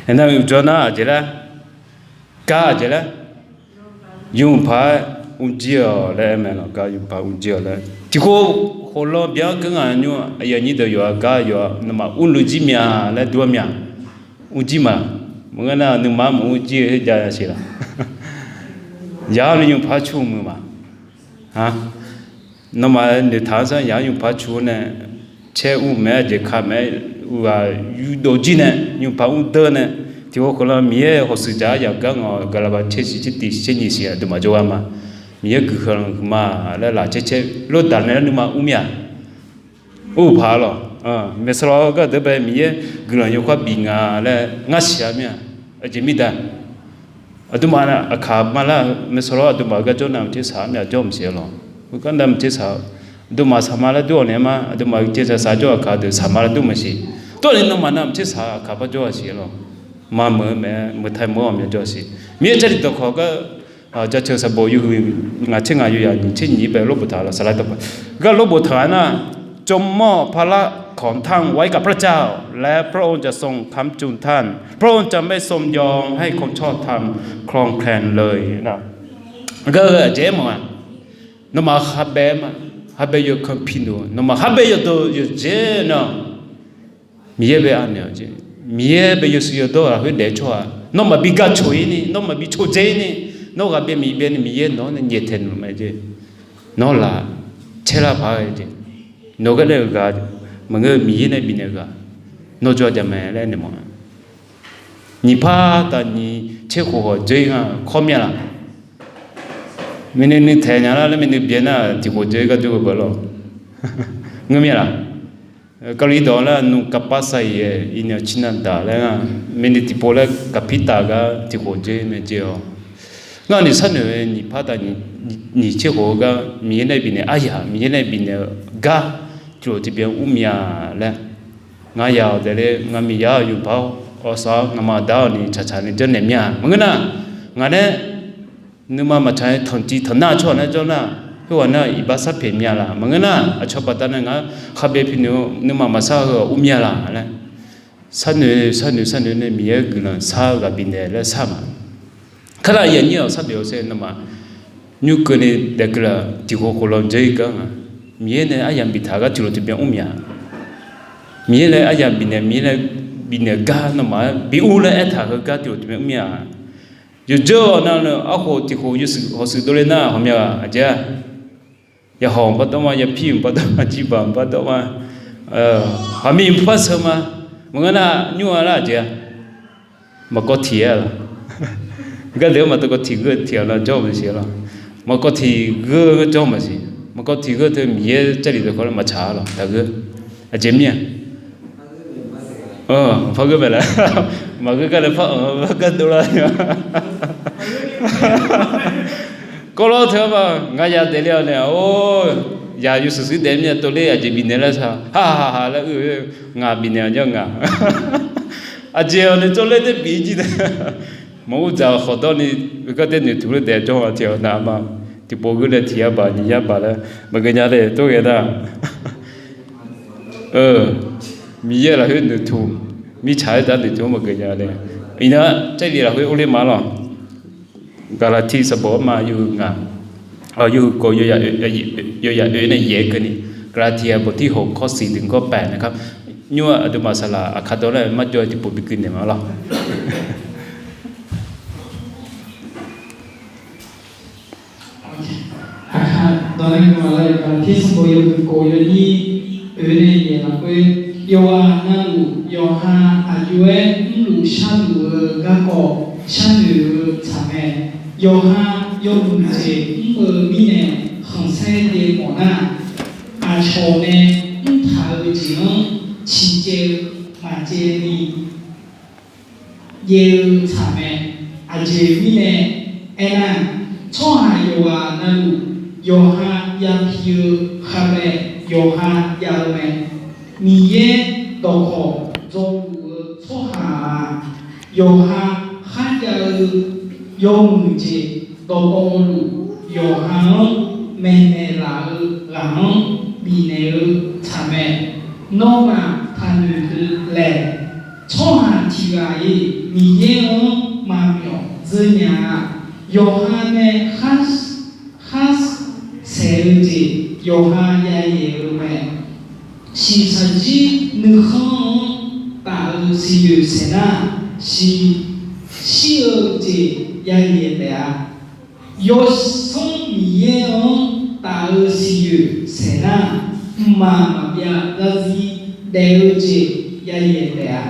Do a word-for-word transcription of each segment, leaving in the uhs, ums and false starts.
Aernar uqdzan nar aqjeq laer, gar aqjeq laer, yawmuiq paq-aer mrjir-awq laer aer mae lawq. Gar yawmuiq paq mrjir-awq laer tiqkhof khof lan byan-anr geur ngaq nymr aqyuif aqnyir deuq yawqha gar yawqha nawmaf mrluiv jir mya laer dur-a mya. Mrjir ma. Maqngeur nar nuima maqmr jir-eu jav yasiq laq. Yaq-anr ni yawmuiq paq-aer cu muiq ma. Nawmaf noeqtaq-anr sar yaq-anr yawmuiq paq-aer cu-awr nae, caer mr maeq-aer aqjeq ka maeq-aer uqghaq yurdov jir nae yawmuiq paq mr deur nae, tiqkhof khof lan Miqyaer hawshuif dzaq-aer yaq gar ngaq-awq gaqlaqba caer shiq caer tiq shiq caer nyiq shiq aqduimaf jawrgar ma. Miqyaer guiqlanq huiqma laer laf caer caer lor daq nae laer nuima mr mya. Mr-eu paq-a lawq. Maeqsawq lawq gar deuq bae Miqyaer guiqlanq yawkawr bif nga laer ngar siq-a mir-a. Aqjeq mirda, aqduimaf aqkaq ma lar-eu maeqsawq lawr aqduimaf-eu gar jawr navmaqtser saq-a mir-a jawr maqsiq-a lawq. Heugar navmaqtser saq-eu, aqduimaf saqma laer dur-awq naeq-aer ma, aqduimaf-eu tiqjeq saq jawr aqkaq deuq saqma laer dur maqsiq. Tawrni nawmaf navmaqtser saq-eu aqkaq par jawr-a siq-a lawq. Maqmeuq-eu mae, meuq ta meuq-awq mya jawr-a siq. Miqyaer Jarlif dawqkawq gar Jaceuq sanqbof yawhuiq ngaq tser ngaq yawzaq nyiq tser nyiq bae lorbof taq lawq. Saqlaq dawqkawq gar lorbof taq-aer nar, จงมอบภาระของท่านไว้กับพระเจ้า และพระองค์จะทรงค้ำจุนท่าน พระองค์จะไม่ทรงยอมให้คนชอบธรรมคลอนแคลนเลย Gar-eu aqjeq-aer mawf-a. Nawmaf khabae ma, khabae yawkan pi noeq, nawmaf khabae yawdawq yawqdzaeq nar, Miqyaer bae anaeq-awq jeq. Miqyaer bae yawshuif yawdawr lafkhoer daef-eu tsawrhaq, nawr maqbi gar coq-ir ni, nawr maqbi coq dzae-ir ni, nawr ghaq bae miq bae ni Miqyaer nawq-anr nae nyaeftaeq noeq mae jeq. Nawr laf caerlar paq-aer jeq. Nawq gar nae-eu ghaq maqngeur-eu Miqyaer nae bifnaeq-eu ghaq nawr jawr-a jaq mae laer noeqmawf-a. Nyiq par taf nyiq tser khof hawq dzoer nga kawr mir-a laq? Myavnuiv nuitaeq nya lar laer myavnuiv byae nar tiq khof dzoer gar jawr-eu beuq lawq. Ngeur mir-a laq? Kali dawq laer nmr kapar sar-iq-aer iqnan cirnan daq laer nga. Myavnuiv tiqpov laer kaqpir taf gar tiq khof dzoer mae dzoer-awq. Ngar ni sharnoeq-eu nyiq par taf nyiq tser khof-eu gar Miqyaer nae bifnaeq aryaq, Miqyaer nae bifnaeq-eu gar tiqlof tiqbyan mr mya laer. Ngar ya-awq taef le, ngar Miqyaer-awq yawqpar-awr awqsawq-awr ngamaf dar-awq ni tsaqtsaq ni janrnaeq mir-a. Maqngeur nar, ngaq nae nuima maqtsaq-aer tanqtiv tanqnar tsawrhaq nae jawr nar, khoerghaq nar iqbax sharpaeq mya laq. Maqngeur nar, aqcawq baqdanae ngaq-anr khabae pi noeq-awr nuima maqsar-eu ghaq ur mya laq laer. Sharnoeq sharnoeq sharnoeq nae Miqyaer guiqlanq shar-eu ghaq bifnaeq laer shar ma. Kar nar aqyuif aqnyir-awq sharnoeq-awr saer nawmaf nymr keuvni daef keuvlar tiq khof khof lan dzoer gar nga. Miqyaer nae aryamq biftaq gar tiqlof tiqbyan mr mya. Miqyaer nae aryamq bifnaeq, Miqyaer nae bifnaeq gar nawmaf-aer bi ur laer aertaq-eu gar tiqlof tiqbyan mr mya. Yawqjawr-awq navluf arkhof tiq khof yawshuif hawshuif dovle nar hawmya ghaq aqjeq-a. Yaqhawq mq pardawr ma, yapir mq pardawr ma, jirbaq mq pardawr ma, haqmiq mq par sheu ma. Maqngeur nar nymr-a lar aqjeq-a. Maqkawv tiq-aer laq? Gardeuq-anr maqkawv tiq gheu tiq-awq nar jawr maqsiq lawq. Maqkawv tiq gheu jawr maqsiq. Maqkawv tiq gheu teu Miqyaer Jarlif dawqkawq laer maqtsaq-a lawq taqgheu. Aqjeq mir-a? Par gheu mae laf? Maqgheu gar nae par-anr gar dovlar nya. Kawvlawr teu-anr ma ngaq ya daefle-awq nae, or, yaq yawshuif shuir daef mir-a tov ler aqjeq bifnaeq laer sar, ha ha ha laer oe, ngaq bifnaeq-awq nya ngaq. Aqjeq-awq nae jawrler tae bif-ir jir nae, maqur dzaq khawqdawr ni, gar tae noeqtmq ler daef jawr-a tiq-awq nar ma. Tiqpov gheu nae tiq yabaq nyiq yabaq laer maqgeu nya le tov ghae nar. Miqyaer lafkhoer noeqtmq, mirtsaq-aer dar noeqtmq-anr maqgeu nya le. Iqnan Jarlif lafkhoer urler ma lawq. Gaqlaqtiv sanqbof-anr ma yawhuiq ngaq, yawhuiq kov, yawyaq oe nae yaeq-aer keuvni, Gaqlaqtiv-aq boftir hoq kawr siq dmq gawr paeq nae kar, nymr-aq aqduimaf saqlaq aqkar dawq laer marjawv-eu tiqpov bi gui naeq ma lawq. Aqkar dawq laer gui ma lawr, Gaqlaqtiv sanqbof yawhuiq kov yawnyir oe nae yaeq lafkhoer, yawqghaq navluf yawqha aqjox-aer mrluf sharluf-eu garkawv sharnoeq-eu tsaq mae. Yawqha yawmuiq jeq mr-eu mirnae khanqsaer jaev mawf nar, aqcawq nae mrtaq-eu jeq-anr ciqcaev-eu maqcaev ni jaev-eu tsaq mae. Aqjeq mirnae aernar, tsawrhaq yawqghaq navluf yawqha yapi-eu khavlae yawqha jav-eu mae. Miqyaer dawqkawq dzawluf-eu tsawrhaq-aq, yawqha kharjav-eu yawmuiq jeq dawqtawvluf yawqha-anr maeqnaeq laf-eu ghaq-anr bifnaeq-eu tsaq mae. Nawmaf taqnoeq dui laeq. Tsawrhaq tiq ghaq-iq Miqyaer-anr maqmyawf dzeur nya-a. Yawqha nae khar saeq-eu jeq yawqha yayaeq-eu mae. Shiqshaq jir nuikhanr-anr taf-eu siqyoeq saeq nar, shir-eu jeq yayaeq taef-a. Yawsanr Miqyaer-anr taf-eu siqyoeq saeq nar, mqmaq maqbyav zarzir daef-eu jeq yayaeq taef-a.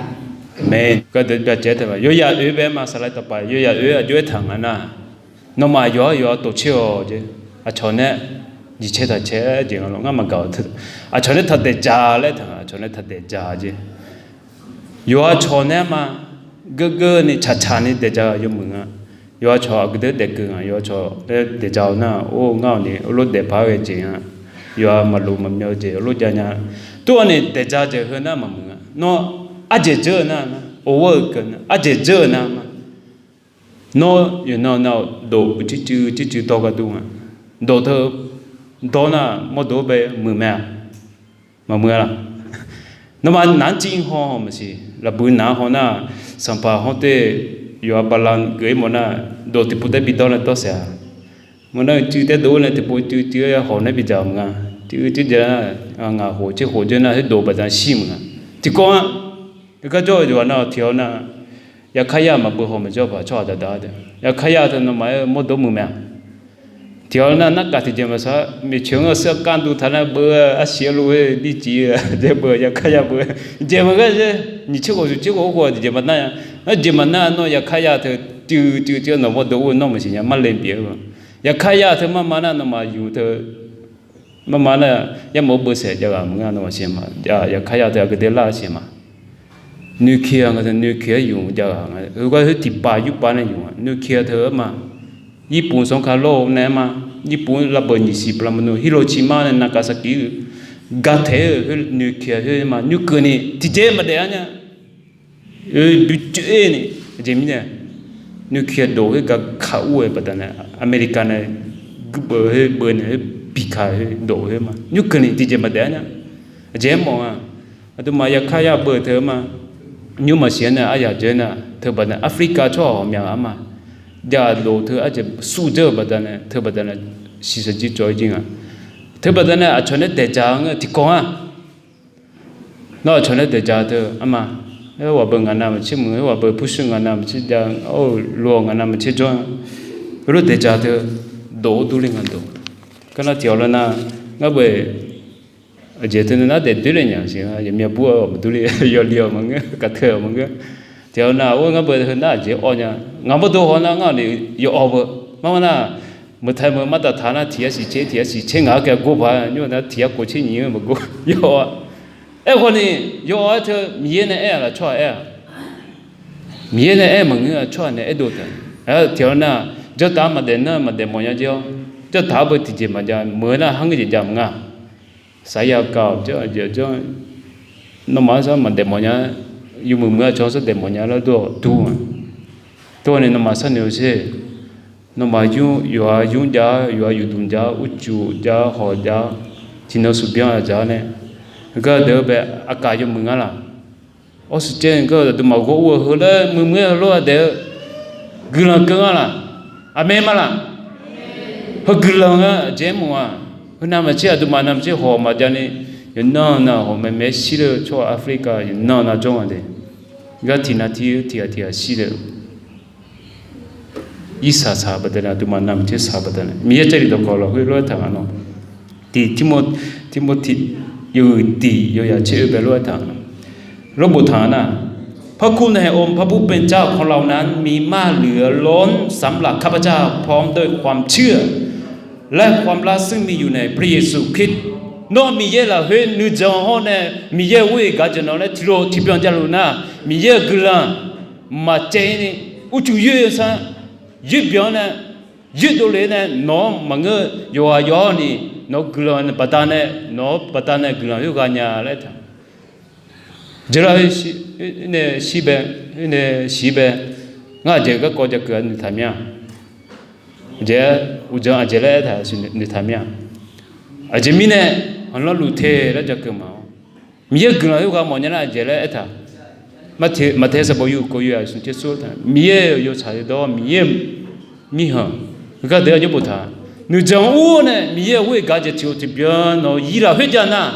Aqmeq. Gardeuq byacaev taef-a. Yawyaq oe bae ma saqlaq taqpaf yawyaq oe aqjox-aer taq nga nar, nawmaf yawqha yawqha tofcaer-awq jeq. Aqcawq nae nyiq caer taq caer jeq nga lawr ngar maqgaq-eu, aqcawq nae taq daeq ja laer taq nga, aqcawq nae taq daeq ja jeq. Yawqha cawq nae ma, geurgeurni caqcaqni daeq ja-eu yawmuiq nga. Yawqha cawq aqgeu deuq daef keuv nga, yawqha cawq laer daeq ja-eu nar, or ngar-awq ni lof daef paq-aer ghae jeq nga. Yawqha maqloq maqmyan-eu jeq lof jav nya. Tov-awr ni daeq ja jeq heu nar maqmuiq nga. Nawr ardzaeq dzeur-eu nar, or-eu keuv nar ardzaeq dzeur-eu nar ma. Nawr yawqnan nav-awq dof uicuiv cuiv uicuiv cuiv dawr gar dur nga. Dof teu dawr nar mawrdo bae muiq mae-a. Maqmuiq-a laq. Nawmaf naq-anr civ haw maqsiq, lafbui naq-anr haw nar, sanqpaq hawr te, yawqha bala geuf-ir mawf nar, dof tiqpov taef bi dawr nae dawr saef-a. Mawf nar cuiv taef dof-ir nae tiqpov cuiv cuiv-aer hawq nae bi dzaq maqnga. Cuiv cuiv dzaq nar, ngaq khof tser khof dzeur nar khoer dof baqda shir maqnga. Tiqkawv-a, gar jawr-eu yawqha nar tiq-awr nar, yaqkar yar maqbeu haw maqjawr paq tsawrhaq daqdaq-a taef. Yaqkar yar teu nawmaf-aer mawrdo muiq mae-a. Tiq-awr nar narkaf tiqjeq maqsar, miqcoeq-anr sar kar duq taq nar beu-eu arsiq-aer lof-aer dircif-eu jaer beu yaqkar yar beu. Jeq maqghae, nyiq tser khof smq tser khof khof tiqjeq maqnar-a. Nar jeq maqnar nawr yaqkar yar teu cuiv cuiv cuiv nawq mawrdo ur-eu nawr maqsiq nya marle bif-eu. Yaqkar yar teu marma nar nawmaf yuf teu marma nar, yarmaf-anr beu saef jav ghaq maqngeur nawmaf siq ma. Yaqkar yar teu aqgeu deuq lar siq ma. Nuclear nga teu nuclear yuf jav ghaq nga. Heugar khoer tiqpav yurpav nae yuf nga. Nuclear teu-eu ma. Yirpuf sanqkaq lawr-eu nae ma. Yirpuf-anr lavbeuq nyiq siq plamq nmr Hiroshima nae Nagasaki-eu gataeq-eu khoer nuclear khoer ma. Nuikeuvni tiqjeq maqdaef-a nya. Oe, ducoer ni, aqjeq mirnae, nuclear dof khoer gaq kaq ur-eu baqdanae, America nae guirbeuv khoer beuv nae khoer biqkaq khoer dof khoer ma. Nymrkeuv ni tiqjeq maqdaef-a nya. Aqjeq-aer mawf-a, aqduimaf yaqkar yar beuv teu-eu ma. Nymr maqsiq-aer nae aryaq dzae nar, teu baqdanae Africa tsawrhaq ghawqmya ghaq-anr ma. Jav dof teu arjeq sur dzeur-eu baqdanae, teu baqdanae shiqshaq jir cawv-ir jir nga. Teu baqdanae aqcawq nae daeqdzaq-eu ngeur tiqkawv-a. Nawr aqcawq nae daeqdzaq teu arma, aer ghaq beuv ngaq navmaqtser muiq, aer ghaq beuv purshuir ngaq navmaqtser jav, or loq-awq ngaq navmaqtser jawr, lof daeqdzaq teu, dof-awr durler nga dof. Kar nar tiq-awr lar nar, ngar beuv aqjeq teu nar daef doer le nya siq, yaqmyav bur-awr maqdur le, yawli-awq maqngeur, kaqteu-awq maqngeur. Tiq-awr nar, or ngar beuv heu nar aqjeq awr nya, ngaq mawrdo haw nar ngar ni yawawr beu, mar mar nar, meuq taq meuq mar daq taq nar tiq yar siq tser, tiq yar siq tser ngaq-anr kae gor paq nymr nar tiq yar khof tser nyiq-anr maqgor yawawr-a. Aerkhawf ni, yawawr-aer teu Miqyaer nae aer-aq laf tsawrhaq aer-aq, Miqyaer nae aer maqngeur-a tsawrhaq nae aerdov taef. Aer tiq-awr nar, janrtaf maqdaef nar maqdaef mawf nya jir-awr, janrtaf-anr beu tiqjeq maqjav meuq-eu nar har ngeur jeq jav maqnga. Saqyar kav-awq janr-eu jeq janr, nawmaf-anr sar maqdaef mawf nya, yawmuiq muiq-a cawq-anr sar daef mawf nya lar dur-awq dur-a. Tov-awr ni nawmaf sharnoeq-eu sher. Nawmaf yawqha yur jav-awr, yawqha yufduq jav-awr, urcuf jav-awr, hawq jav-awr, tiqnan smq byan-a dzaq-awr nae, gar deuq-eu bae aqkaf yawmuiq ngar laq. Awr suf caer-eu gar aqduimaf ghawr ur-eu heu laer muiqmuiq-aer heulof-aer daef-eu guiqlanq keuv ngar laq. Aqmeq ma laq. Heu guiqlanq nga aqjeq-aer mawf-aq, heu navmaqtser aqduimaf navmaqtser hawq maqjav ni, yawqnan nav hawq maeqmaeq-aer shir ler-eu tsawrhaq Africa yawqnan nav jawr nga de. Gar tiq nav tir-eu tiq ghaq tiq ghaq shir le-eu irsaq saq baqdanae, aqduimaf navmaqtser saq baqdanae, Miqyaer Jarlif dawqkawq lafkhoer lof-aer taq nga nawr. Tiq Tirmorti yawhuiq tiq yawyaq tser oe bae lof-aer taq nga. Lawrbof taq nga nar, พระคุณแห่องค์พระผู้เป็นเจ้าของเรานั้นมีมากเหลือล้นสำหรับข้าพเจ้า พร้อมด้วยความเชื่อและความรักซึ่งมีอยู่ในพระเยซูคริสต์ Nawr Miqyaer lafkhoer nuijan hawr nae Miqyaer-euq ghoer-iq gaq jeq nawq laer tiqlof tiqbyan javluf nar, Miqyaer-euq guiqlanq maqcaev-ir ni, uqcif yoer-eu sar, yoerbyan-awr nae, yoerdov le-aer nae nawq-anr maqngeur, yawqghaq yawq-awr ni, nawq-eu guiqlanq baqdanae, nawq-eu baqdanae guiqlanq khoerghaq nya laer taq. Jeqlar nae shir bae, nae shir bae, ngar aqjeq garkawv jakeuv-a noeqtaq mir-a. Aqjeq-aer uqdzan aqjeq laer aertaq siq noeqtaq mir-a. Aqjeq mirnae, anqlanr luf te laer jakeuv maq-awr, Miqyaer-euq guiqlanq khoerghaq mawf nya nar aqjeq laer aertaq. Maqtaeq sanqbof yawhuiq kov yawhaq smq tser smr taq, Miqyaer-euq yawtsaq yawdawr, Miqyaer-euq mirkhanq, heugar deuq aqjox boftaq, nuijan ur-awr nae Miqyaer-euq ghoer-eu gaq jeq tiq ghaq tiq byan nawq-ir lafkhoer jav nar,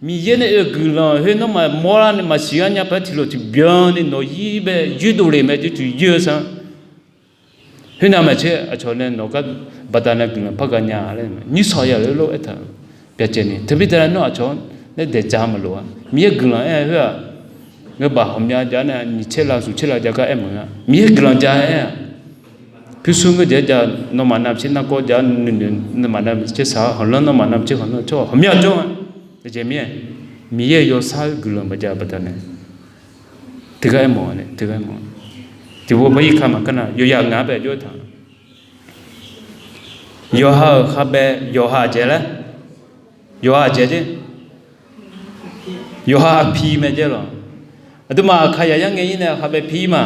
Miqyaer nae oe-eu guiqlanq khoer nawmaf mawrlar nae maqsiq gar nya paq-aer tiq lof tiq byan ni nawq-ir bae yoerdov le mae jeq tiq yoer-eu sar. Khoernav maqtser aqcawq nae nawq gar baqdanae guiqlanq par gaq nya laer nyirsawq ya lor aertaq, byacaevni teumirnae nawr aqcawq-anr nae daeq ja maqloq-a. Miqyaer guiqlanq aer-a khoer-aq, ngeur baq ghawqmya jav nae nyiq tser lav smq tser lav jav gar aer meuq-a. Miqyaer guiqlanq ja aer-a. Pyurshuir ngeur jeq-aer ja, nawmaf navmaqtser nargawr ja nuinoeq, nawmaf navmaqtser saq-awr khanqlanr, nawmaf navmaqtser khanqlanr tsawrhaq ghawqmya jawr-a. Aqjeq mir-aer, Miqyaer-euq yawsar-eu guiqlanq maqjav-eu baqdanae teugar aermawf-a, teugar aermawf. Tiqpov par ir ka maqkar nar, yawqyaq ngaq-anr bae jawr-aer taq, yawqha-euq khavbae, yawqha aqjeq laer, yawqha aqjeq jer, yawqha aqpi mae jer lawq. Aqduimaf aqkaq yaq yar ngae-ir nae khavbae pi-ir ma.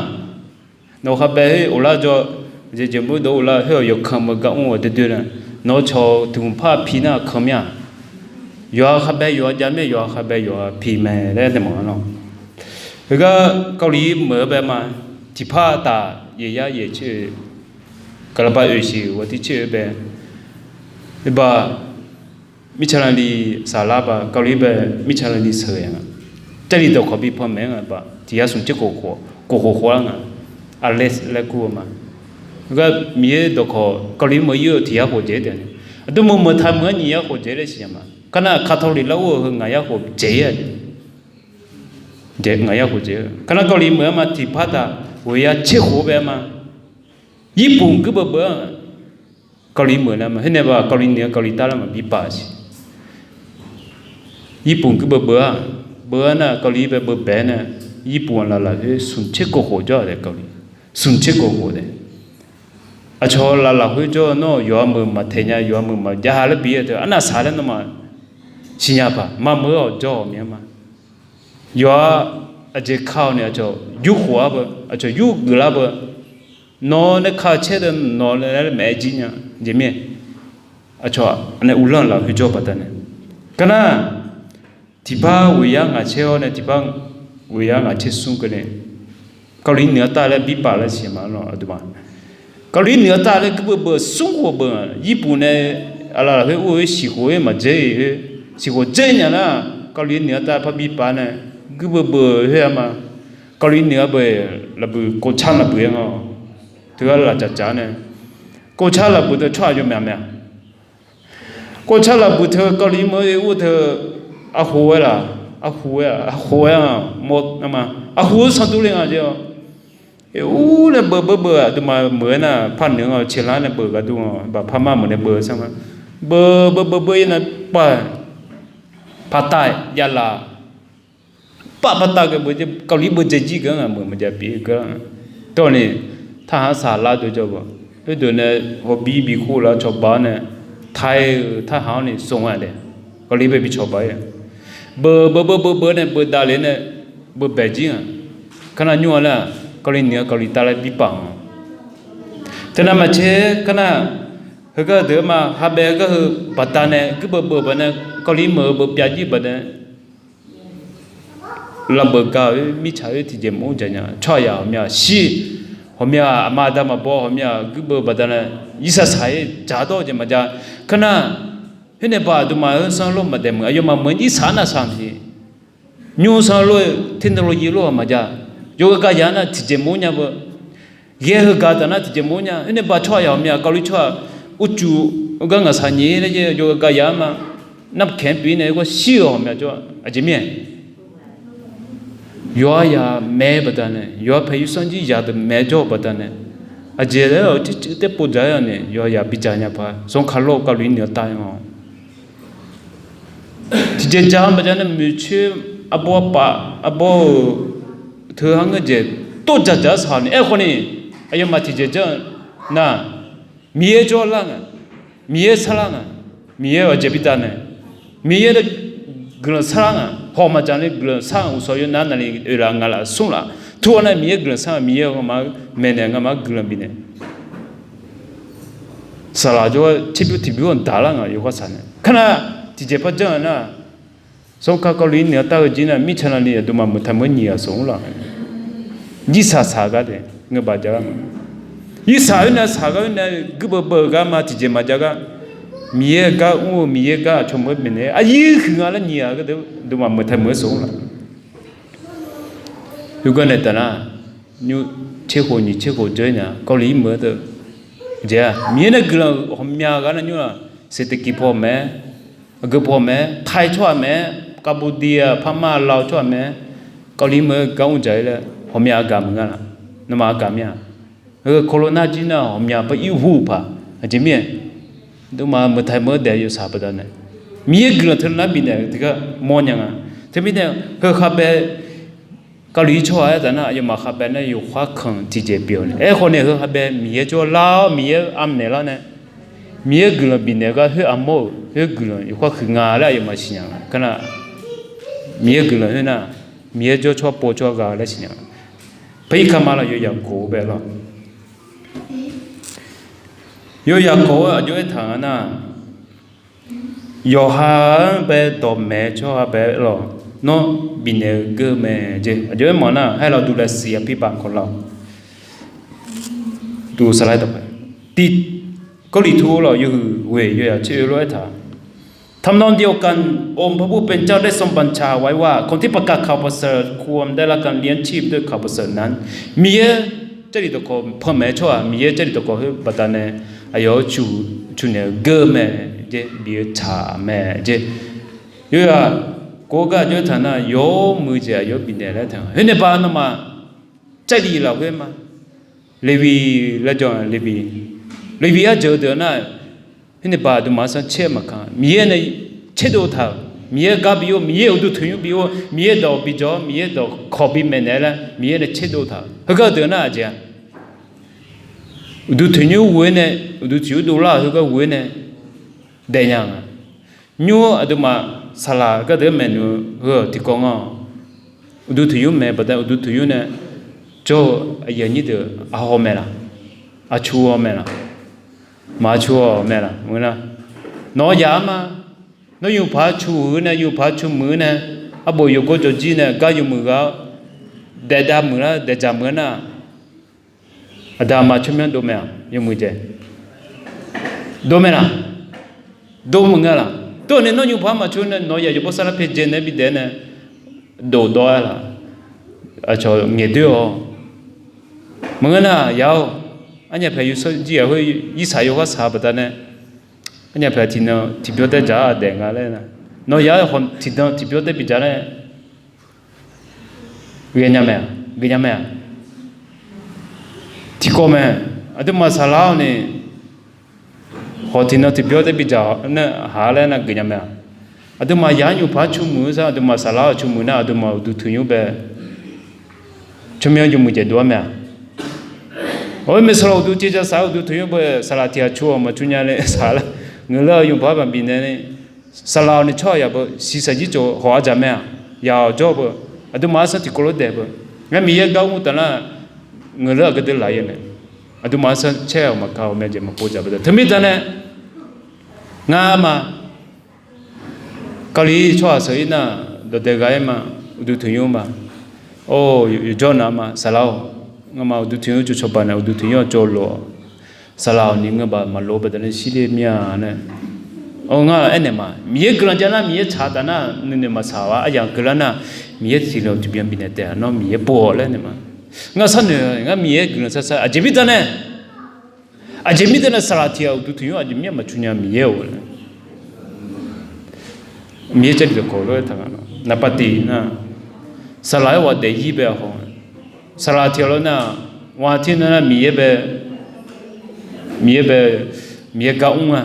Nawq khavbae khoer of lar jawr, jeq jeq mur dawq of lar khoer-awq, yawqkanq meuq gar mr-awq doe doe na. Nawq cawq tiq hmq par pi nar kanq mir-aq. Yawqha khavbae yawqha jav mir-aer, yawqha khavbae yawqha pi mae laer nae mawf-a lawq. Heugar Kawvliq meuq-eu bae ma, tiqpar taf yaeq yar yaeq tser-eu, gaqlaqba oeq siq ghawqtir tser-eu bae, baq mirtsaq laqli saqlar baq, Kawvliq bae mirtsaq laqli sheuq-eu nga. Jarlif dawqkawq bi panmaeq-aer nga baq, tiq yar smq tser khof khof, khof khof khof-ar nga. Aqlaer laer kur-eu ma. Heugar Miqyaer dawqkawq Kawvliq meuq-ir-eu tiq yar khof jeq taef-a. Aqdui meuq meuq taq meuq-anr nyiq yar khof jeq laer siqnya ma. Kar nar Catholic lar ur-eu heu ngaq yar khof jeq-ir-a. Ngaq yar khof jeq-eu kar nar Kawvliq meuq-aer ma, tiqpar taf ghoeq yar tser khof bae-aer ma. Yirpuf guirbeuv beuv-ar. Kawvliq meuq nar ma, khoernae baq Kawvliq noeq-a Kawvliq tar lar maqbi paf siq. Yirpuf guirbeuv beuv-ar. Beuv-ar nar Kawvliq bae beuv bae-aer nae, Yirpuf-anr laf lafkhoer smq tser khof khof jawr-a taef Kawvliq. Smq tser khof khof taef. Aqcawq laf lafkhoer jawr-eu nawr yawqha meuq maqtaeq nya, yawqha meuq maqjav ha laer bi-aer teu arnav saq laer nawmaf siqnya paq maqmeuq-awq jawr-awq mir-aer ma. Yawqha aqjeq ka-awq ni aqcawq yurkhof-ar beu, aqcawq yurgeuf lar beu. Nawq nae ka-eu caer deuq nawq nae laer maef-aer jir nya jeq mir-aer. Aqcawq nae uvlanr lafkhoer jawr baqdanae, kar nar tiqpar ghoeq yar ngaq caer-awr nae tiqpar ghoeq yar ngaq caer smr keuvni Kawvliq noeq-a tar laer bi paf laer siqnya ma lawq aqduimaf. Kawvliq noeq-a tar laer guirbeuv beuv smr khof beuv-aq, Yirpuf nae aqlaf lafkhoer ur-eu siq khof-aer maqdzer-iq khoer, siq khof dzer nya nar, Kawvliq noeq-a tar par bi paf nae guirbeuv beuv khoer-a ma. Kawvliq noeq-a beuv lafbuiq kovcar lafbuiq-aer nga. Teugar laf dzaqdzaq nae, kovcar lafbuiq teu tsawrhaq yawmyaq mae-a. Kovcar lafbuiq teu Kawvliq meuq-aer ur teu, arhu-aer laf, arhu-aer, arhu-aer-a, mawr nar ma, arhu-aer sanqdur le nga jeq-awq. Ur nae beuv beuv beuv aqduimaf meuq-aer nar par noeq nga, ceqlar nae beuv gharduq nga, baq par mar meuq nae beuv sar ma. Beuv beuv beuv beuv-ir nar, pav, paqtav javlaf, pav paqtav ghae beuv, Kawvliq beuv dzae jir geur nga meuq maqjav pyeuf geur-a. Tawrni, tarhaq saqlar dov jawr beuq, khoerdeuq nae hawbir bi khov lar cawba-awr nae, tai-euq tarhaq-awr ni sov nga daef, Kawvliq bae bi cawba-ir-a. Beuv beuv beuv beuv beuv nae beuv davle nae, beuv baeq jir nga. Kar nar nymr-a nar, Kawvliq noeq-a Kawvliq tar laer bi paf nga. Teunav maqtser kar nar, heugar deuq ma, ha bae gar heu baqdanae guirbeuv beuv baqdanae, Kawvliq meuq-eu beuv pyav jir baqdanae, lafbeuq ga-euq mirtsaq-eu tiqjeq maqmr jaq nya, tsawrhaqzaq ghawqmya shir, ghawqmya aqma aqda maqbaw, ghawqmya guirbeuv baqdanae, irsaq saq-ir dzaqdawr-eu jeq maqjav. Kar nar, khoernae baq aqduimaf-eu sanr lor maqdaef meuq, aqyawfmaf meuq irsaq arnav saq maqsiq. Nymr sanr lor-eu technology lor-aq maqjav. Yawgaq gaq yaq nar tiqjeq maqmr nya beu. Ghae heugar taf nar tiqjeq maqmr nya. Khoernae baq tsawrhaqzaq ghawqmya Kawvliq tsawrhaq uqcuf gar ngaqsaq nyiq laer jaev yawgaq gaq yaq-anr ma. Narkaeq-anr pyeuf-ir nae gar shir-euq ghawqmya jawr-a. Aqjeq mir-aer, yawqha yaq maeq-eu baqdanae, yawqha paeq yawsanr jir yaq deuq maeq-aer jawr-eu baqdanae, aqjeq laer-awq tershuif taerpov dzaq-aer-awq ni yawqha yaq bidzaq nya paq. Sanqkaq lor-eu Kawvliq noeq-a tar-aer nga. Tiqjeq ja-anr maqjav nae maeqtsoer arbawr arpaf arbawr-euq teu-anr ngeur jeq tov dzaqdzaq-aer saq-awq ni. Aerkhawf ni, aqyawfmaf tiqjeq janr-eu nar, Miqyaer jawrlar nga, Miqyaer sarlar nga, Miqyaer aqjeq bidanae, Miqyaer nae guiqlanq sarlar nga, haw maqdzaq ni guiqlanq sar nga, uqshawq yawnav navni oeqlaf ngaqlaf smrlaf tur-awr nar Miqyaer guiqlanq sar nga, Miqyaer-euq ngamaf-anr maeqnaeq ngamaf-anr guiqlanq bifnaeq saqlaq jawr-aer tserbyur tiqbyur-anr daqlar nga yawkhav saq nae. Kar nar tiqjeq par janr-eu nar, Sanqkaq Kawvliq noeq-a tar-eu jir nar mirtsaq navni aqduimaf meuq taq meuq-aer nyiq ghaq sanq mr laf nga. Jirsaq saq gar de, ngeur baq ja gar ma. Jirsaq oernav saq gar oernav guirbeuv beuv-eu gar ma tiqjeq maqja gar. Miqyaer gar mr-eu Miqyaer gar aqcawq meuq-aer bifnaeq aryir huiq nga laer nyiq-aq gharduq aqduimaf meuq tae meuq-aer soq-anr laf. Khoergar nae taf nar, nymr tser khof nyiq tser khof dzeur nya kawvliq-ir meuq-aer deuv jeq-aq Miqyaer nae guiqlanq ghawqmya gar nar nymr-aq, seqteqkiq paw mae-aer, aqgeu paw mae-aer, Thai tsawrhaq mae-aer, Cambodia, Pama, Lao tsawrhaq mae-aer, kawvliq-ir meuq-aer gar mr dzaq-ir laer ghawqmya aqgaq meuq nga laf. Nawmaf aqgaq mir-a. Heu corona jir nar ghawqmya par ir hu paq aqjeq mir-aer, aqduimaf meuq tae meuq-aer daef yawsaq baqdanae, Miqyaer guiqlanq teunar bifnaeq-eu tiqgar mawrnya nga. Teumirnae heu khavbae kawvliq-ir tsawrhaq-aer taf nar aqyawfmaf khavbae nar yawkhav kanq tiqjeq pyeuf-awq nae. Aerkhawf nae heu khavbae Miqyaer jawr lar-awr Miqyaer armq naeqlar nae, Miqyaer guiqlanq bifnaeq gar khoer armawr-euq khoer guiqlanq yawkhav huiq nga laer aqyawfmaf siqnya nga. Kar nar, Miqyaer guiqlanq khoer nar, Miqyaer jawr tsawrhaq pov tsawrhaq ghaq laer siqnya nga. Paqir kama laf yawzaq khof-eu bae lawr. Yawzaq khof-eu aqjox-aer taq nga nar, yawqha-anr bae dawqmaeq tsawrhaq bae lawr, nawr bifnaeq-eu geur mae jeq aqjox-aer mawf nar, haer lawr duq laer siq-a pirbav kawq lawr. Duq saqlar-aer dawqpae, tiq Gawrliqtu lawr yawhuiq ghoeq yawzaq tser-eu lof-aer taq ทำนองเดียวกัน องค์พระผู้เป็นเจ้าทรงบัญชาไว้ว่า คนที่ประกาศข่าวประเสริฐควรได้รับการเลี้ยงชีพด้วยข่าวประเสริฐนั้น Miqyaer Jarlif dawqkawq panmaeq-eu tsawrhaq Miqyaer Jarlif dawqkawq khoer baqdanae aqyawf-anr cuq naeq-eu geur mae jeq, bif-eu tsaq mae jeq. Yawzaq khof-eu gar aqjox-aer taq nar, yawmuiq jeq aqyawf-anr bifnaeq laer taq nga. Khoer nae ba nawmaf Jarlif lafkhoer ma, Leqviq laer jawr-a, Leqviq, Leqviq arjeuq deuq nar, khoer nae ba aqduimaf-anr sanr caer-eu maqkaq, Miqyaer nae tserdov taq-euq, Miqyaer gar bi-or, Miqyaer uqduq tanqnymr bi-or, Miqyaer dawq bijawr-awr, Miqyaer dawq kawq bimaeq naeq laer Miqyaer nae tserdov taq-euq heugar deuq nar aqjeq-a. Uqduq tanqnymr ghoe-aer nae, uqduq tanqnymr dovlar-euq heugar ghoe-aer nae daefnya nga. Nymr aqduimaf saqlaq gardeuq-aer maeqnoeq heu-aq tiqkawv nga-awq. Uqduq tanqnymr maeq baqdanae uqduq tanqnymr nae jawr-eu aqyuif aqnyir deuq aqhaw mae laq? Aqcu haw mae laq? Maq aqcu haw mae laq? Maqngeur nar, nawq-anr yaq-ar ma. Nawr yufpaq-aer cu huiq-eu nae, yufpaq-aer cu muiq-eu nae, arbof yawgawr jawrjir nae gar yawmuiq ghaq-awr, daefdav muiqlar daefdzaq muiq-aer nar, aqda aqma tsawrmyanr dov mae-aq, yawmuiq jae dov mae laq? Dov maqngeur laq? Tov-awq nae nawr yufpaq-aer maqcu nae nawq-anr yaq yawbawr sarlar pyaeqdzae nae bidaef nae dovdawr-aer laq? Aqcawq ngaeqdoer-awq. Maqngeur nar yaq-awr, arnyaf paeq yawsanr jir-aq khoer irsaq yawkhar saq-eu baqdanae, arnyaf paeq tiqnan tiqbyawr taer dzaq-a daef nga laer, nawq yaq-aer khawf tiqnan tiqbyawr taer bidzaq laer ghaenya mae-aq, ghaenya mae-aq. Tiqkawv mae, aqduimaf saqlaq-awr ni khawf tiqnan tiqbyawr taer bidzaq nar haq laer nar ghaenya mae-aq. Aqduimaf yaq-anr yufpaq-aer cu muiq-eu sar aqduimaf saqlaq-awr cu muiq nar aqduimaf uqduq tanqnymr bae tsawrmyanr yawmuiq jaeq dov-ar mae-aq. Awr, maeqsaqlaq uqduq caevdzaq saq-eu uqduq tanqnymr bae saqlaq tiq ghaq cu-awq maqcu nya le saqlaq, ngeuqlar-eu yufpaq-aer maqbif naeq ni, saqlaq-awq ni tsawrhaq yaq beu shiqshaq jir cawv hawq-a dzaq mae-aq. Yaq-awq jawr beu, aqduimaf arsanr tiqkawv lof daef beu, ngar Miqyaer gar mr taf nar, ngeuqlar-aq gardeuv laf-ir nae, aqduimaf arsanr caer-awq maqka-awq mae jeq maqpov dzaq beu da. Teumirnae ngar ma Kali tsawrhaq sheuq-ir nar, dawqdae ghaq-aer ma, uqduq tanqnymr ma. Or, yawjawr nav ma, saqlaq-awq, ngamaf uqduq tanqnymr tsov cawba nae uqduq tanqnymr-awq tsov lof-awq. Saqlaq-awq ni ngeur baq maqlof-eu baqdanae shirler mir-a laer. Or, ngar aernaeq ma, Miqyaer guiqlanq jav nar Miqyaer tsaq taf nar nuinoeq maqsaq-awq-a. Aryamq keuvlar nar, Miqyaer tiqlof tiqbyan bifnaeq taef-a, nawr Miqyaer pov-awq laer naeq ma. Ngar sharnoeq ngar Miqyaer guiqlanq sar sar aqjeq mirnae, aqjeq mirnae saqlaq tiq ghaq uqduq tanqnymr aqjeq mir-a maqcu nya Miqyaer-or laer. Miqyaer Jarlif dawqkawq lof-aer taq nga. Naqpav tiq nar, saqlaq-aer ghaq daef-ir bae haw nga. Saqlaq tiq ghaq lof nar, ghaq tir nar nar Miqyaer bae, Miqyaer bae, Miqyaer gar mr nga.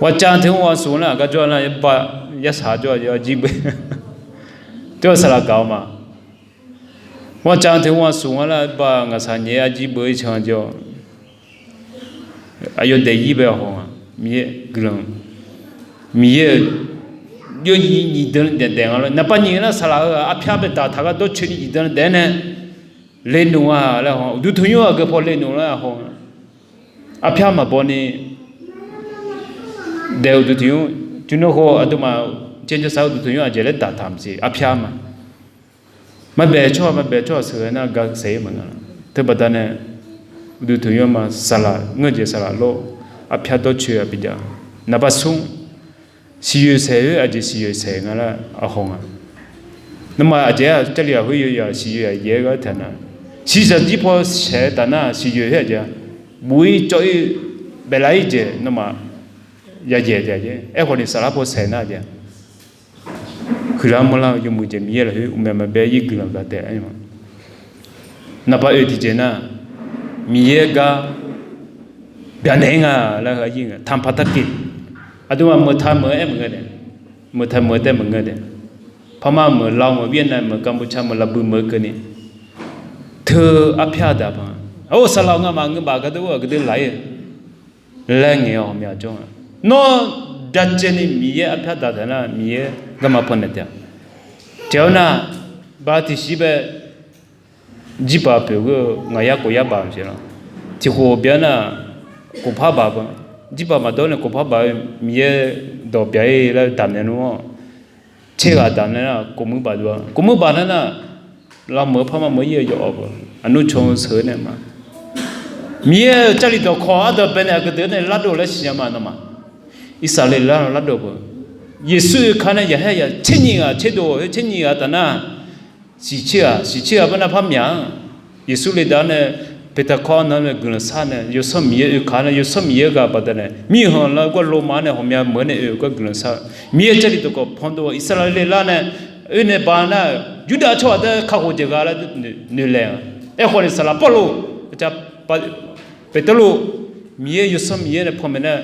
Ghaq cav teu mr ghaq smq nar aqgar jawr nar yarsaq jawr-a jir beu. Teu-aq saqlaq gaq-awr ma. Ghaq cav teu ghaq smq nga nar ba ngaqsaq nyaef-aer arjir beu-ir can jawr. Aqyawf daef-ir bae haw nga. Miqyaer guiqlanq, Miqyaer-euq jawr nyiq nyiq dan daef daef nga lor. Naqpav nyiq nar saqlaq-euq arpyar bae daq taq gar dawrcoeni nyiq dan daef-aer nae le noeq-a laer haw nga. Uqduq tanqnymr aqgeu paw le noeq laer haw nga. Arpyar maqbaw ni daef-eu uqduq tanqnymr, cuqnov khof aqduimaf janr jawrsar-eu uqduq tanqnymr aqjeq laer daq taq maqsiq arpyar ma. Maqbaef tsawrhaq maqbaef tsawrhaq sheuqghae nar ga saef-ir maqnga. Teubaqda nae uqduq tanqnymr ma saqlaq ngeur jeq saqlaq lor, arpyar dawrcoeni bijav. Naqba smr, siqyoeq saeq-eu aqjeq siqyoeq saeq nga laer arhaw nga. Nawmaf aqjeq-aq Jarlif aqkhoer yawzaq siqyoeq aqjeq-aer ghae-aer taeq nar, shiqshaq jir paw saeq-eu taf nar siqyoeq khoer aqjeq-a, buq-ir cawv-ir baeflar-ir jeq nawmaf yajaeq taef-a jeq. Aerkhawf ni saflar paw saeq nar aqjeq-a, huiqlar manrlar-eu yawmuiq jeq Miqyaer lafkhoer uqmaeq maqbae-ir guiqlanq gaq taef-a. Naqba oe tiqjeq nar, Miqyaer gar byaqnaeq-ir nga laer heu-a jir nga tanqpaq taqkeq. Aqduimaf meuqtaq meuq-aer maqngeur daef, meuqtaq meuq-eu taef maqngeur daef. Parma meuq, Lao meuq, Vietnam meuq, Kambucha meuq, laqbuiq meuq-eu keuvni teu arpyar daq paq-a. Or, saqlaq ngamaf ngeubaf gardeur-aq gardeur laf-ir-eu laer ngaeq-awr ghawqmya jawr-a. Nawr dacaevni Miqyaer arpyar daq taef nar Miqyaer garma pannaeq taef-a. Tiqghaq-awr nar, ba tiqshir bae, jirbaq pyeuf geur-eu ngaq yar kof yar baq maqsiq lar. Tiqkhof byan nar, kof par baq beu, jirbaq maqdawr nae kof par baq-eu Miqyaer dawq byaq-ir laer damq naeq nmr-awr, tser ghaq damq nae nar kof muir baq dov-a. Kof muir baq nar nar, lavmeuq-eu parma meuq-ir-eu yawawq beu, aqnur caw-eu sheuq-eu nae ma. Miqyaer-euq Jarlif dawqkawq ardawq baenaeq aqgeu deuq nae lardov laer siqnya ma nawmaf. Irsaqleqlav-anr lardov beu. Yeqsur oeka nae yaqhaer yaq tser nyiq ghaq tserdov-eu khoer tser nyiq ghaq taf nar, siqtser ghaq, siqtser ghaq baqnar par myaq-anr, Yeqsur le dav-awr nae Peqtaqkawr nan nae guiqlanq shar nae Yawsanr Miqyaer oeka nae Yawsanr Miqyaer ghaq baqdanae mirkhanq lar gar Lormav nae ghawqmya meuq-awr nae oe-eu gar guiqlanq shar-eu Miqyaer Jarlif dawqkawq pandov-eu Irsaqleqlav nae oe nae baqnar-euq Yurdav tsawrhaq taef-aer kakhof jeq gha laer noeqlaeq-a. Aerkhawf ni saqlaq Pawrluv, Beqtuvluv, Miqyaer Yawsanr Miqyaer nae panmaeq nar,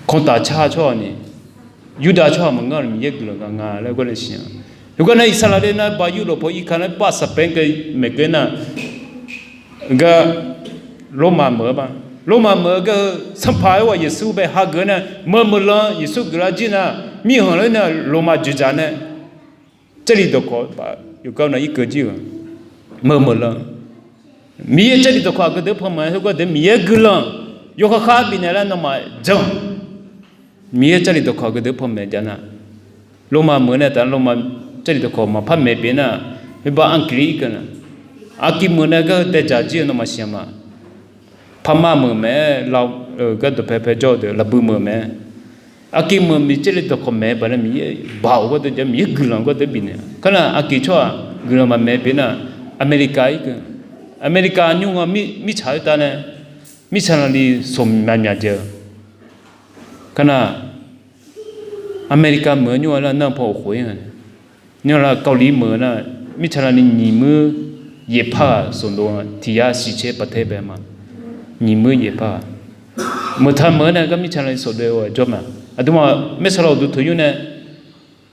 kantaf car tsawrhaq ni, Yurdav tsawrhaq maqngeur-a, Miqyaer guiqlanq gaq nga laer gar nae siqnya. Heugar nar Irsaqleqlav nar ba yurlof paw irka nar baq saqpaer-anr kae maeqkeuv nar, gar Lormav meuq-eu ba, Lormav meuq-eu gar-eu Sanqpaq-aer ghaq Yeqsur bae hageuf-aer nar meuq meuq lan Yeqsur guiqlanq jir nar, mirkhanq lar nar Lormav dzoeqdzaq nae Jarlif dawqkawq baf yawqgar nav irkeuv jir-euq meuq meuq lan Miqyaer Jarlif dawqkawq aqgeu deuq panmaeq-a. Heugar deuq Miqyaer guiqlanq yawkhav khav bifnaeq laer nawmaf jan-awq. Miqyaer Jarlif dawqkawq aqgeu deuq panmaeq jav nar, Lormav meuq nae taf Lormav Jarlif dawqkawq maqpar maeq pyeuf nar, heubar Aqkir irkeuv nar, Aqkir meuq nae gar-eu daedzaq jir-eu nawmaf siqnya ma. Parma meuq mae-aer, Lao-euq gar dawqpae pae jawr-eu deuq laqbui meuq mae-aer, Aqkir meuq Miqyaer Jarlif dawqkawq maeq-eu baqdanae Miqyaer baoq gardeuq ja Miqyaer guiqlanq gardeuq bifnaeq-a. Kar nar Aqkir tsawrhaq guiqlanq maqmaeq pyeuf nar, America irkeuv, America nymr nga mirtsaq khoertav nae mirtsaq navni soq myaq myaq jae-eu. Kar nar America meuq-eu nymr-a nar nanr paw of khof-ir nga. Nymr lar Kawvli meuq nar mirtsaq navni nyiq muir yaeqpar-aq soqdov-a tiq yar siqcaer paqtaer bae ma. Nyiq muir yaeqpar-aq meuq taq meuq-aer nae gar mirtsaq navni soqdov-aer jawr ma. Aqduimaf maersaqlaq uqduq tanqnymr nae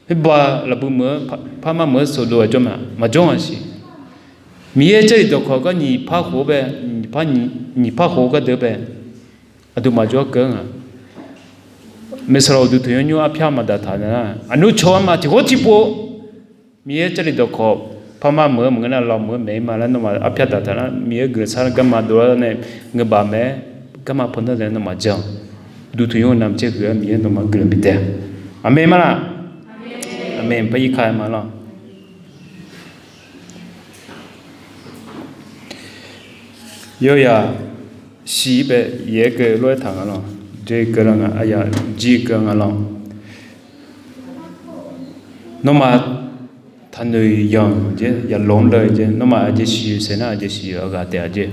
khoerbav lafbui meuq-eu parma meuq-aer soqdov-aer jawr ma. Maqjawr-aq siq. Miqyaer Jarlif dawqkawq gar nyiq par khof-aer bae, nyiq par khof-eu gardeuq bae, aqduimaf jawr keuv-anr nga. Maersaqlaq uqduq tanqnymr nymr arpyar maqdaq taq nar, aqnur caw-aer ma tiq ghawr tiq pov Miqyaer Jarlif dawqkawq parma meuq-eu maqngeur nar, Lao meuq-eu maeq-ir ma laer nawmaf arpyar daq taq nar, Miqyaer guiqlanq shar-aer garma dovlar nae ngeur baq mae-aer, garma pandanr nae nawmaf jan-awq. Uqduq tanqnymr navmaqtser huiq-aer Miqyaer nawmaf guiqlanq bitae. Aqmeq ma laq? Aqmeq. Par irka-aer ma lawq. Yawyaq shir bae yaeq-aer keuv lof-aer taq nga lawq. Jir keuv la nga, aqyawf jir keuv nga lawq. Nawmaf taqnoeq yanq jeq, yaqlawq-anr deuv jeq, nawmaf aqjeq siqyoeq saef nar aqjeq siqyoeq-a ghaq taef-a jeq.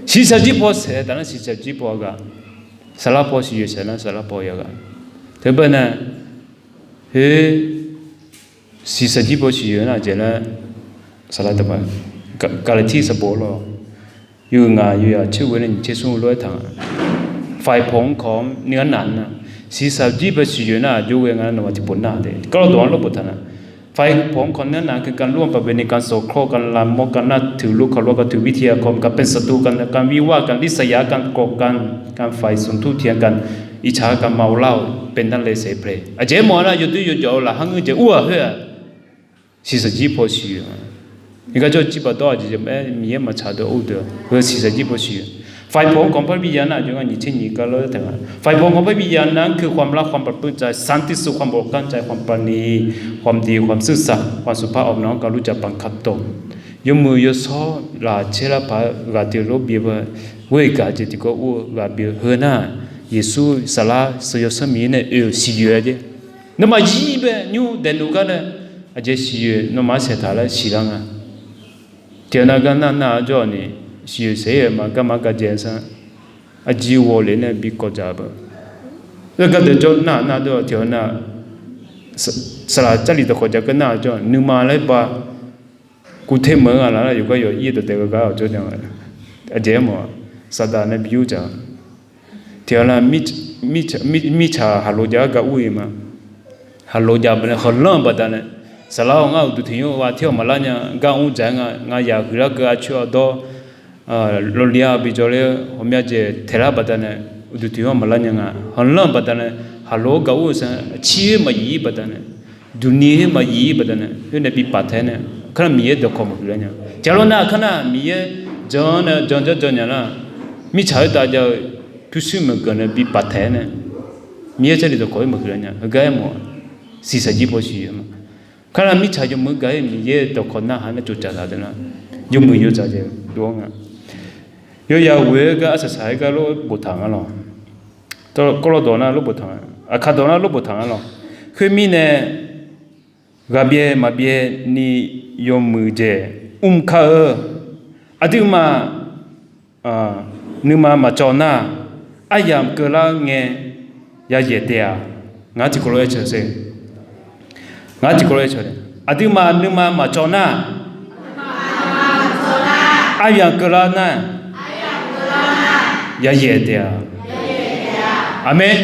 Shiqshaq jir paw saef taf nar shiqshaq jir paw-a ghaq. Saflar paw siqyoeq saef nar saflar paw ya ghaq. Teu bae nae, khoer shiqshaq jir paw siqyoeq nar aqjeq laer, saflar dawqpae, Gaqlaqtir sanqbof lawr, yawhuiq ngaq yawzaq tser ghoe nae nyiq tser smr lof-aer taq nga. Faiq pawq-anr kawq-anr nir-anr naq nar, shiqshaq jir paw siqyoeq nar aqjox ghae nga nar nawmaf tiqpov nar de. Garlawq dawq-anr lawr boftaq nar, faiq pawq-anr kawq nir-anr naq keuv การร่วมประเวณี การสงเคราะห์ การลามก การนับถือ รู้เคารพ การถือวิทยาคม การเป็นศัตรู การ การวิวาท การริษยา การโกรธ การ การฝ่ายสมทุกข์เถียงกัน อิจฉา การเมาเหล้า เป็นนักเลงเสเพล Aqjeq aermawf-aer nar yawdoer yawjawf-eu laqkhaq ngeur jeq ur-aq khoer-aq, shiqshaq jir paw siqyoeq-a. Iqgar jawr jir baqdawr-aq jeq mae Miqyaer maqtsaq deuq ur deuq-a. Heu shiqshaq jir paw siqyoeq. ฝ่ายผลของพระวิญญาณน่ะ yawqghaq nyiq tser nyiq gar lawr taeq nga. ฝ่ายผลของพระวิญญาณนั้นคือความรัก ความปราบปลื้มใจ สันติสุข ความอบอุ่นอกอ้อมใจ ความปราณี ความดี ความซื่อสัตย์ ความสุภาพอ่อนน้อม การรู้จักบังคับตน Yawmuiq yawshawr lafcaer lar paq-aer ghaq tiq lof bif-eu, ghoer-eu gaq jeq tiqkawv ur-eu ghaq bif-eu heu nar, Yeqsur Saflar Sanqyawsanr Miqyaer nae oe-euq siqyoeq-a jeq. Nawmaf jir bae nymr daefnuq gar nae, aqjeq siqyoeq nawmaf-anr saeqtaq laer siqlar nga. Tiqghaq nav gar nar nar-eu jawr-awq ni, siqyoeq saeq-ir-euq ma garma gar jae sar, aqjeq ghawqle nae bi kawv dzaq-eu beu. Zar gar deuq jawr nar nar dawr tiqghaq nav, saqlaq Jarlif dawqkawq jaq keuv nar-eu jawr nuima laer ba kuv te meuq-eu ghaq laf nar yawqgar yawq ir-eu dawqdaef gar gar-awq jawr nya. Aqjeq aermawf-aq, Saqdaq nae bi yur dzaq-eu. Tiqghaq nav, mirtsaq haqlo jav-aer gar ur-ir ma. Haqlo jav baqdanae, haqlanr-eu baqdanae, saqlaq-awr, ngar uqduq tiq nymr ghaq tir-awr maqlar nya, gar mr dzaq-aer nga, ngaq yaq huiqlar keuv aqcoer aqdawr, lawli-a bi jawrler-eu ghawqmya jeq taeqlar baqdanae, uqduq tiq nymr maqlar nya nga. Haqlanr-eu baqdanae, haqlo-aer gar ur-eu sar, aqcir-aer maqyif-ir baqdanae, duqni-aer maqyif-ir baqdanae, khoer nae bi paf taef-aer nae, kar nar Miqyaer dawqkawq maqhuiq lar nya. Tiqghaq lof nav kar nar Miqyaer jan-anr nae jan jar jan nya nar, mirtsaq khoertav jav-eu pyurshuir meuq geuf nae bi paf taef-aer nae, Miqyaer Jarlif dawqkawq-aer maqhuiq lar nya. Heugar aermawf-aq, siqsaq jir paw siqyoeq ma. Kar nar mirtsaq yawmuiq-aer gaq-ir Miqyaer dawqkawq narhaq nae tsovtsaf taq deuq nar, yawmuiq yawtsaq jeq dov-anr nga. Yawyaq ghoe-aer gar arsaq saq-aer gar lof boftaq nga lawq. Kawrlawdawq nar lof boftaq nga, aqkaq dawq nar lof boftaq nga lawq. Khoermirnae, ghaqbyaev maqbyaev ni yawmuiq dzaeq mr kar-eu, aqduimaf nuima maqcawv nar, aryamq keuvlar ngae yayaeq taef-a. Ngaq-anr tiqkawv lof-aer cawq sher. Ngaq-anr tiqkawv lof-aer cawq, aqduimaf nuima maqcawv nar, aryamq keuvlar nar, yayaeq taef-a. Aqmeq.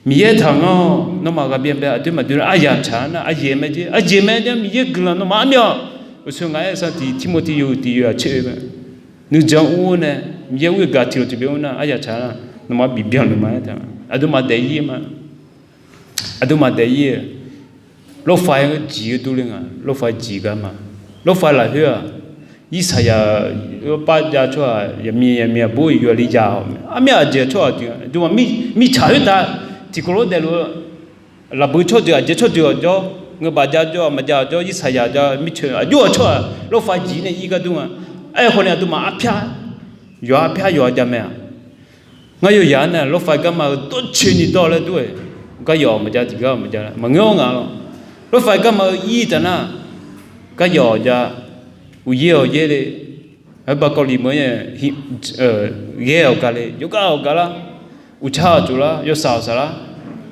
Miqyaer taqngar-awq. Nawmaf ghaqbyaev bae aqdui maqdui nar aryamq tsaq-a nar, aqyaeq mae jer, aqyaeq mae jer. Miqyaer guiqlanq nawmaf armyawf. Uqshoe ngaq-aer sar tiq Tirmortiv yawhuiq tiq yawhuiq-aq caer-eu mae. Nuijan ur nae, Miqyaer ur-eu gaq tiq lof tiq byae ur nar aryamq tsaq-a nar, nawmaf bibyan nuima-aer taef-a. Aqduimaf daef-ir ma. Aqduimaf daef-ir-eu, lawrfav-aer jiq-eu durler nga, lawrfav jiq gar ma. Lawrfav lafkhoer-aq, irsaqyaq, bar jav tsawrhaq yaqmiq yaqmiq aqbur yawli jav-awq mae. Armyav aqjeq tsawrhaq aqduimaf mirtsaq khoertav tiqkawv lof daefluf-eu, lafbui tsawrjeuq aqjeq tsawrjeuq-awq jawr, ngeubaf jav jawr, maqjav-awq jawr, irsaqyaq jav, mircoeq aqjox-awq tsawrhaq lawrfav jiq nae ir gar dur nga. Aerkhawf ni aqduimaf arpyar, yawqha arpyar yawqha jav mae-aq. Ngar yawyaq-anr nae lawrfav garma-eu dawrcoeni dawr laer dur-aer, gar yawf maqjav tiqgar maqjav maqngeur-awr nga lawr. Lawrfav garma-eu ir taf nar, gar yawf jav, uqyaer-awq yaer le, aer baqkawv li meuq-aer, ghae-awq gaq le, yawgar-awq gaq lar, uqtsar-awq tsov lar, yawsaq-awq saq lar,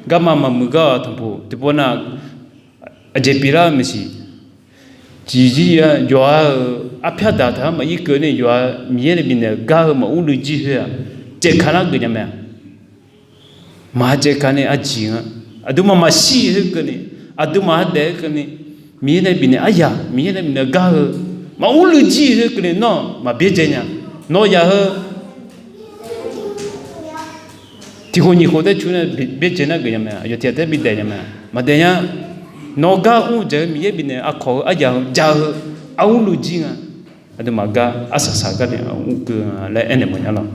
garma maqmuiq gar-awq tanqpuq tiqpov nar, aqjeq pyeuflar-eu maeqsiq. Tiqjir-a yawqha-euq arpyar daq taq-anr maqir keuv ni yawqha Miqyaer nae bifnaeq-euq gar-eu maqur luiv jir khoer-aq, caevka nar geuf nya mae-aq. Maqcaevka ni arjiq nga. Aqduimaf maqshir khoerkeuvni, aqduimaf ardaef khoerkeuvni, Miqyaer nae bifnaeq aryaq, Miqyaer nae bifnaeq gar-eu maqur luiv jir khoerkeuvni nawr maqbyaerdzae nya. Nawr yaq heu tiq khof nyiq khof taer cu nae byaerdzae nar geuf nya mae, aqyawf tiq ghaq taer bidaef nya mae, maqdaef nya. Nawr gar mr dzaeq-eu Miqyaer bifnaeq aqkawq-eu aryaq heu ja-eu arur luiv jir nga. Aqduimaf gar arsaq saq gar nae mr keuv nga laer aernaeq mawf nya lawq.